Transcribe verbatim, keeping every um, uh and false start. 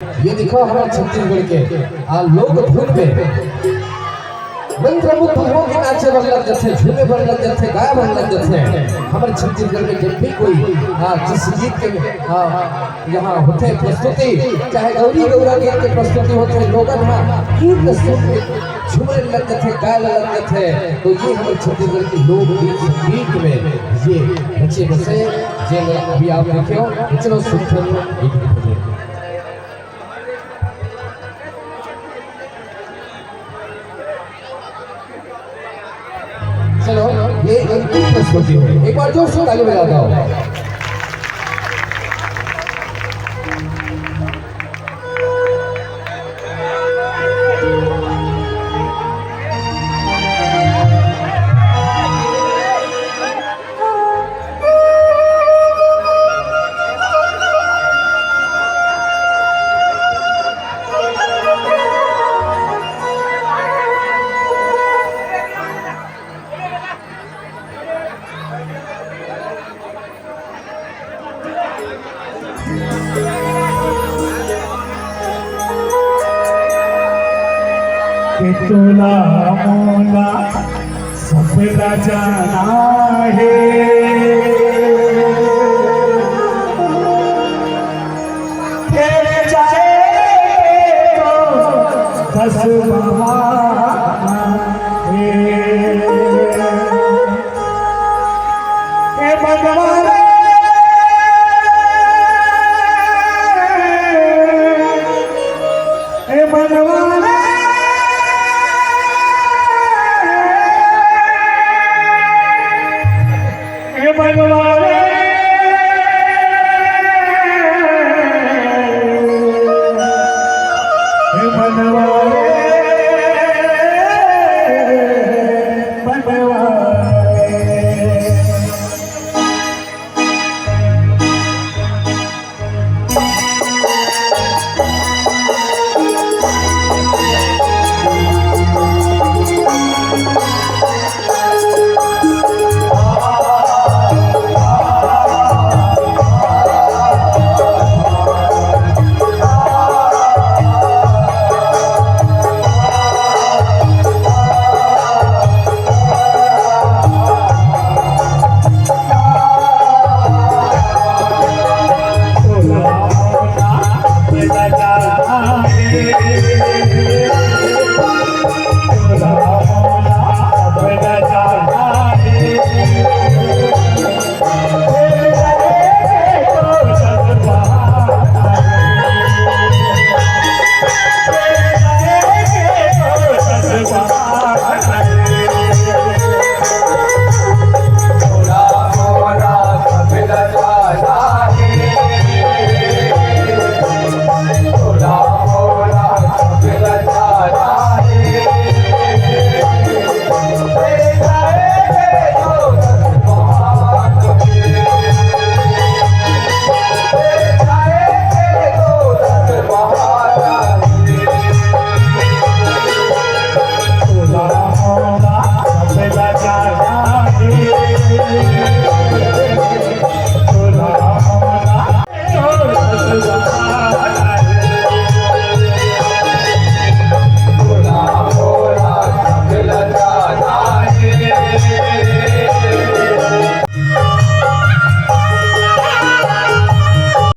ये देखो हमर छत्तीसगढ़ के आ लोक धुन में मंत्रमुग्ध होके नाचे बर लग जथे, झूमे बर लग जथे, गाए बर लग जथे। हमर छत्तीसगढ़ में जब भी कोई आ, जिस गीत के आ, यहाँ होथे प्रस्तुति, चाहे गौरी गौरा गीत के प्रस्तुति होथे, लोगन हा गीत सुन के झूमे लग जथे, गाए लग जथे। तो ये हमर छत्तीसगढ़ के लोक गीत संगीत में ये बचे बसे, जे अभी आप देखे हो, इतना सुंदर ये गीत है। चलो, ये अंतिम प्रस्तुति है, एक बार जोर से ताली बजा दो। के तोला मोला सबला जाना हे, तेरे जाए तो दस बहाना हे। ए भगवान, ए भगवान, ए भगवान, ए भगवान, भगवान।